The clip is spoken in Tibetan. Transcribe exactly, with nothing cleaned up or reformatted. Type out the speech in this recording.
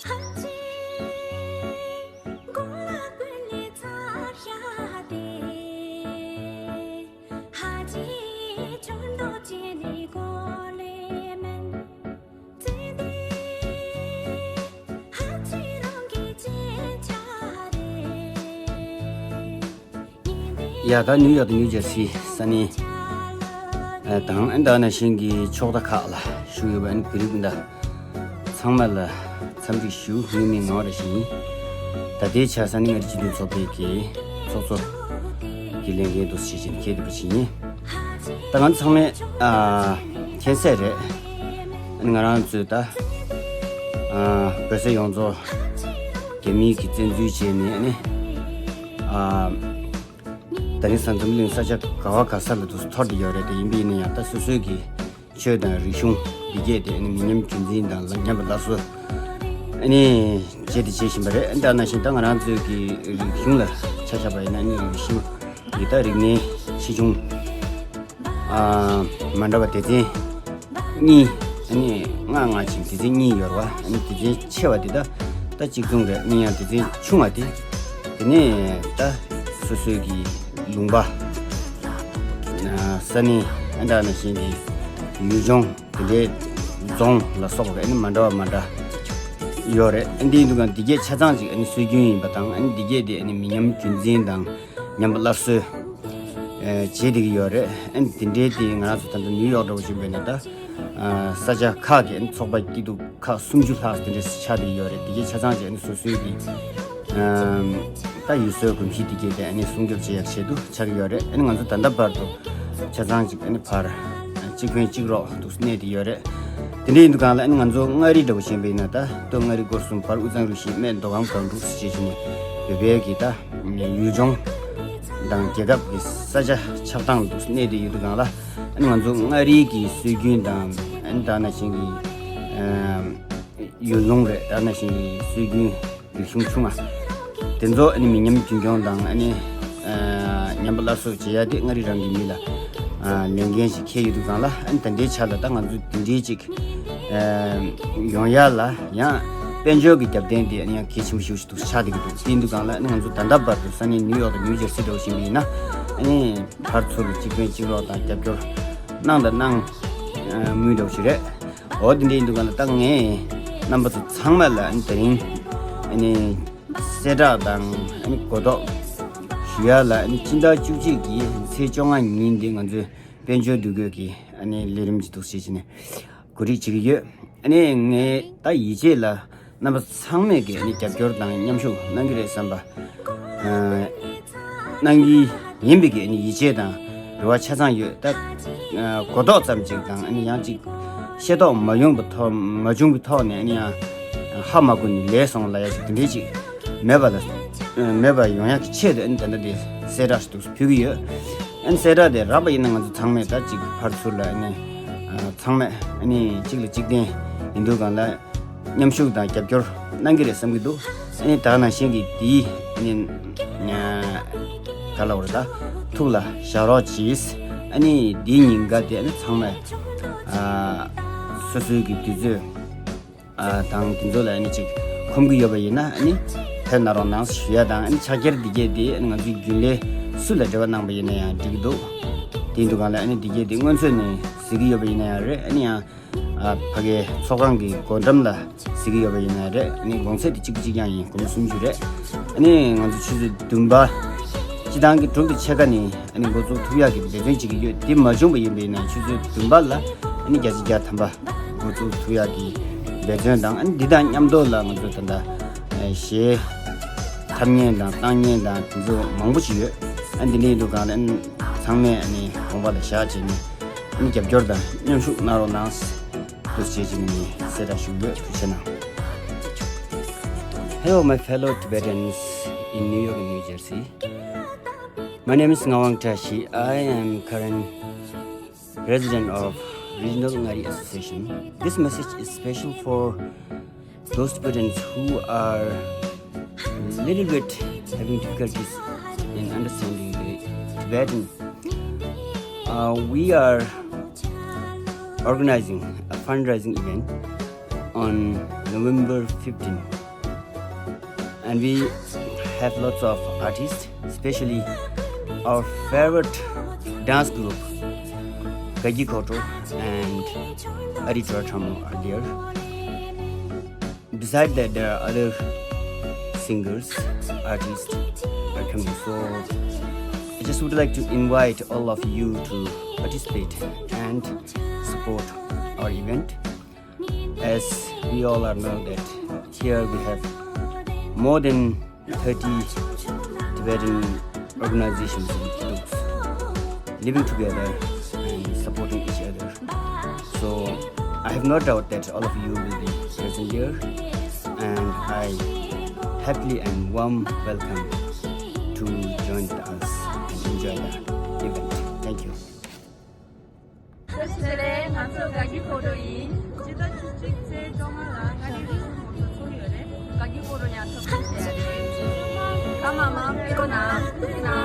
ཡ་ད་ནིའུ་ཡོག་དང་ནིའུ་ཇར་སི་ས་གནས་ཨ་དང་ཨ་ད་ནང་བཞིན་གྱི་ཕྱོགས་མཐའ་ཁག་ལ་བཞུགས་ཡོད་པ་ཨ་ནི་བོད་རིགས་སྤུན་ཟླ་ཚང་མ་ལ་འཚམས་འདྲི་ཞུ། ངའི་མིང་ངག་དབང་བཀྲ་ཤིས་ཡིན། ད་ལྟའི་ཆར་ས་གནས་མངའ་རིས་སྤྱི་མཐུན་ཚོགས་པའི་གི་ཚོགས་གཙོ་གི་ལས་འགན་དུ་བྱེད་བཞིན་མཁས་བསྡད་པ་ཞིག་ཡིན། ད་ང་ཚང་མས་ཨ་མཁྱེན་གསལ་རེད། ཨ་ནི་ང་རང་ཚོས་ད་ཨ་བོད་ས་ཡོངས་རྫོགས་རྒྱ་མིའི་གི་བཙན་འཛུལ་བྱས་ནས་ཨ་ནི་ཨ་ད་རིང་ས་འཛམ་གླིང་ས་ཆ་ག་བ་ག་ས་ལ་དུ་འཐོར་བསྡད་ཡོད་རེད། དེ་ཡིན་པ་ཡིན་ན་ཡང་ད་སོ་སོའི་གི་ཆོས་དང་རིག་གཞུང་འདི་གས་དེ་ཨ་ནི་མི་ཉམས་རྒྱུན་འཛིན་དང་ཉམས་པ་སླར་གསོ་ཨ་ནི་བྱས་ཏེ་བྱེད་བཞིན་པ་རེད། ད་ནང་བཞིན་ད་ང་རང་ཚོའི་གི་རིག་གཞུང་ལ་ཆ་བཞག་པ་ཡིན་ན་ཨ་ནི་རིག་གཞུང་གི་ད་རིག་གནས་ཆེ་ཆུང་ཨ་མ་འདྲ་བ་སྡེ་ཚན་གཉིས་ཨ་ནི་ལྔ་ལྔ་ཅིག་སྡེ་ཚན་གཉིས་ཡོད་རེད་བ། ཨ་ནི་སྡེ་ཚན་ཆེ་བ་དེ་ད་ད་གཅིག་མཚུངས་རེད། ཨ་ནི་ཡང་སྡེ་ཚན་ཆུང་བ་དེ་དེ་ནས་ད་སོ་སོའི་གི་ལུང་པ་ཨ་ས་གནས་ཨ་འདྲ་ནང་བཞིན་གྱི་ཡུལ་ལྗོངས་དེ་འདྲའི་རྫོང་ལ་སོགས་པ་ཨ་ནི་མ་འདྲ་བ་མ་འདྲ་ཡོད་རེད། ཨ་འདི་ཡིན་དུས་གང་འདི་གས་ཆ་ཚང་ཅིག་ཨ་ནི་སྲོལ་རྒྱུན་ཡིན་པ་དང་ཨ་ནི་འདི་གས་དེ་ཨ་ནི་མི་ཉམས་རྒྱུན་འཛིན་དང་ཉམས་པ་སླར་གསོ་ཨ་བྱེད་བསྡད་ཀྱི་ཡོད་རེད། ཨ་ནི་དེ་འདྲའི་དེ་ང་རང་ཚོ་ད་ལྟ་ནིའུ་ཡོག་འདྲ་བོ་ཞིག་འབད་ན་ད་ཨ་ས་ཆ་ཁག་གི་ཨ་ནི་ཚོགས་པ་སྐྱིད་སྡུག་ཁག་སུམ་ཅུ་ལྷག་དེ་འདྲ་ཆགས་བསྡད་ཡོད་རེད། དེ་གའི་ཆ་ཚང་ཅིག་ཨ་ནི་སོ་སོའི་གི་ཨམ་ད་ཡུལ་སྲོལ་གོམས་གཤིས་དེ་གའི་དེ་ཨ་ནི་སྲུང་སྐྱོབ་བྱེད་ཡག་ཆེད་དུ་ཆགས་ཀྱི་ཡོད་རེད། ཨ་ནི་ང་ཚོ་ད་ལྟ་བར་དུ་ཆ་ཚང་ཅིག་ཨ་ནི་ཕར་གཅིག་ཕན་གཅིག་རོགས་འདུག་གནས་བསྡད་ཡོད་རེད། དེ་འདྲ་ཡིན་དུས་གང་ལ་ཨ་ནི་ང་ཚོ་མངའ་རིས་འདྲ་བོ་བྱས་པ་ཡིན་ན་ད་སྟོད་མངའ་རིས་སྐོར་གསུམ་བར་དབུས་གཙང་རུ་བཞི་སྨད་མདོ་ཁམས་སྒང་དྲུག་ཟེར་བྱས་བྱས་ནས་བོད་པའི་གི་ད་ཡུལ་ལྗོངས་དང་རྒྱལ་ཁབ་ཀྱི་ས་ཆ་ཆགས་སྟངས་འདུག་གནས་བསྡད་ཡོད་དུས་གང་ལ་ཨ་ནི་ང་ཚོ་མངའ་རིས་ཀྱི་སྲོལ་རྒྱུན་དང་ཨ་ནི་ད་ནང་བཞིན་གྱི་ཨམ་ཡུལ་ལུང་རེད། ད་ནང་བཞིན་གྱི་སྲོལ་རྒྱུན་རིག་གཞུང་ཆུང་བ་དེ་ཚོ་ཨ་ནི་མི་ཉམས་རྒྱུན་འཁྱོངས་དང་ཨ་ནི་ཨ་ཉམས་པ་སླར་གསོ་བྱེད་ཡ་དེ་མངའ་རིས་རང་གི་མི་ལ་ཨ་ལས་འགན་ཞིག་འཁེལ་ཡོད་དུས་གང་ལ་ཨ་ནི་ད་ལྟའི་ཆ་ལ་ད་ང་ཚོ་དེ་འདྲའི་ཅིག་ཨ་ཡོང་ཡ་ལ་ཡང་དཔལ་འབྱོར་གྱི་རྒྱབ་རྟེན་དེ་ཨ་ནི་ཡང་གལ་ཆེན་པོ་ཞིག་ཏུ་ཆགས་བསྡད་ཀྱི་འདུག་དེ་ཡིན་དུས་གང་ལ་ཨ་ནི་ང་ཚོ་ད་ལྟ་བར་དུ་ས་གནས་ནིའུ་ཡོག་དང་ནིའུ་ཇར་སི་འདྲ་བོ་ཞིག་ཡིན་ན་ཨ་ནི་ཕར་ཚུར་གཅིག་ཕན་གཅིག་རོགས་དང་རྒྱབ་སྐྱོར་གནང་དང་གནང་ཨ་མུས་འདྲ་བོ་ཞིག་རེད། འོ་དེ་འདྲ་ཡིན་དུས་གང་ལ་ད་ངས་རྣམ་པ་ཚོ་ཚང་མ་ལ་ཨ་ནི་དེ་རིང་ཨ་ནི་གསལ་བསྒྲགས་དང་ཨ་ནི་གོ་རྟོགས་ཞུ་ཡ་ལ་ཨ་ནི་སྤྱི་ཟླ་བཅུ་གཅིག་གི་ཚེས་བཅོ་ལྔ་ཉིན་དེ་ང་ཚོའི་དཔལ་འབྱོར་འདུ་འགོད་ཀྱི་ཨ་ནི་ལས་རིམ་ཅིག་འདུག་ཟེར་བྱས་ནས་གོ་སྒྲིག་བྱེད་ཀྱི་ཡོད། ཨ་ནི་ངས་ད་ཡིད་ཆེས་ལ་རྣམ་པ་ཚང་མས་ཀྱི་ཨ་ནི་རྒྱབ་སྐྱོར་དང་མཉམ་ཞུགས་གནང་གི་རེད་བསམ་པ། ཨ་གནང་གི་ཡིན་པའི་གི་ཨ་ནི་ཡིད་ཆེས་དང་རེ་བ་ཆ་ཚང་ཡོད། ད་ཨ་གོ་རྟོགས་ཙམ་ཅིག་དང་ཨ་ནི་ཡང་ཅིག་ཤེས་རྟོགས་མ་ཡོང་པའི་ཐོག་མ་བྱུང་པའི་ཐོག་ནས་ཨ་ནི་ཡང་ཧ་མ་གོ་ནས་ལས་སོང་ལ་ཡ་ཅིག་དེ་འདྲའི་ཅིག་མེད་པ་ལ་ཨ་མེད་པ་ཡོང་ཡག་གི་ཆེད་དུ་ཨ་ནི་ད་ལྟ་དེ་གསལ་བསྒྲགས་ཤིག་འདུག་ཕུལ་གི་ཡོད། ཨ་ནི་གསལ་བསྒྲགས་དེ་རག་པ་ཡིན་ན་ང་ཚོ་ཚང་མས་ད་ཅིག་ཕར་ཚུར་ལ་ཨ་ནི་ཨ་ཚང་མས་ཨ་ནི་གཅིག་ལ་གཅིག་བརྟེན་ཡིན་དུས་གང་ལ། མཉམ་ཞུགས་དང་རྒྱབ་སྐྱོར་གནང་གི་རེད་བསམ་གྱི་འདུག་ཨ་ནི་ད་ནང་བཞིན་གྱི་དེའི་ཨ་ནི་ག་ལ་བར་ད་ཐུགས་ལ་བཞག་རོགས་གྱིས། ཨ་ནི་དེའི་ཉིན་འགའ་དེ་ཨ་ནི་ཚང་མས་ཨ་སོ་སོའི་གི་དུས་ཚོད་ཨ་དང་དེ་ཚོ་ལ་ཨ་ནི་ཅིག་ཁོམ་གྱི་ཡོད་པ་ཡིན་ན་ཨ་ནི་ཕེབས་གནང་རོགས་གནང་ཞུ་ཡ་དང་། ཨ་ནི་ཕྱག་འཁྱེར་འདི་གས་དེ་ཨ་ནི་ང་ཚོའི་རྒྱུན་ལས་སུ་ལ་འབྲེལ་བ་གནང་པ་ཡིན་ན་ཡང་འགྲིག་གི་འདུག་དེ་ཡིན་དུས་གང་ལ་ཨ་ནི་འདི་གས་དེ་སྔོན་ཚོད་ནས་གཟིགས་ཀྱི་ཡོད་པ་ཡིན་ན་ཡང་རེད། ཨ་ནི་ཡང་ཨ་ཕ་གའི་ཚོགས་ཁང་གི་སྒོ་འགྲམ་ལ་གཟིགས་ཀྱི་ཡོད་པ་ཡིན་ན་རེད། ཨ་ནི་གུང་ཚིགས་དེ་གཅིག་གཅིག་རྐྱང་ཡིན། སྒོར་མོ་སུམ་ཅུ་རེད། ཨ་ནི་ང་ཚོ་ཆུ་ཚོད་བདུན་པ་སྤྱི་བཏང་གི་དྲུག་དང་ཕྱེད་ཀ་ནས་ཨ་ནི་འགོ་འཛུགས་ཐུབ་ཡག་གི་འབད་བརྩོན་བྱེད་ཀྱི་ཡོད། དེ་མ་བྱུང་བ་ཡིན་པ་ཡིན་ན་ཆུ་ཚོད་བདུན་པ་ལ་ཨ་ནི་བརྒྱ་ཆ་བརྒྱ་ཐམ་པ་འགོ་འཛུགས་ཐུབ་ཡག་གི་འབད་བརྩོན་དང་། ཨ་ནི་འདི་དང་མཉམ་དུ་ལ་ང་ཚོ་ད་ལྟ་གཞས་འཁྲབ་མཁན་དང་བཏང་མཁན་དང་དེ་ཚོ་མང་པོ་ཞིག་ཡོད། ཨ་ནི་འདི་འདྲའི་འདུག་གང་ལ་ཨ་ནི་ཚང་མས་ཨ་ནི་དགོངས་པ་ལ་བཞག་བྱས་ནས་ཨ་ནི་རྒྱབ་སྐྱོར་དང་མཉམ་ཞུགས་གནང་རོགས་གནང་། འདུག་བྱས་བྱས་ནས་གསལ་བསྒྲགས་ཞུ་གི་ཡོད། ཐུགས་རྗེ་གནང་། Hello, my fellow Tibetans in New York and New Jersey. My name is Ngawang Tashi. I am current president of Regional Ngari Association. This message is special for those Tibetans who are little bit having difficulties in understanding the Tibetan. Uh, we are organizing a fundraising event on November fifteen. And we have lots of artists, especially our favorite dance group, Gagi Koto and Ari Chorachamo are there. Beside that, there are other singers, artists are coming. So I just would like to invite all of you to participate and support our event. As we all are know that here we have more than thirty Tibetan organizations and groups living together and supporting each other. So I have no doubt that all of you will be present here, and I happily and warm welcome to join with us and enjoy the event. Thank you. བཀྲ་ཤིས་བདེ་ལེགས། ང་ཚོ་ག་གི་ཕོ་རོ་ཡིན། སྤྱི་ཟླ་བཅུ་གཅིག་ཚེས་བཅོ་ལྔ་ལ་ང་གི་རིགས་ཚོགས་ཡོད་རེད། ག་གི་ཕོ་རོ་ཡང་ཚོགས་ཆེན་བྱས་རེད། ཁ་མ་མང་ཕེ་རོ་ན་ཕེ་ན།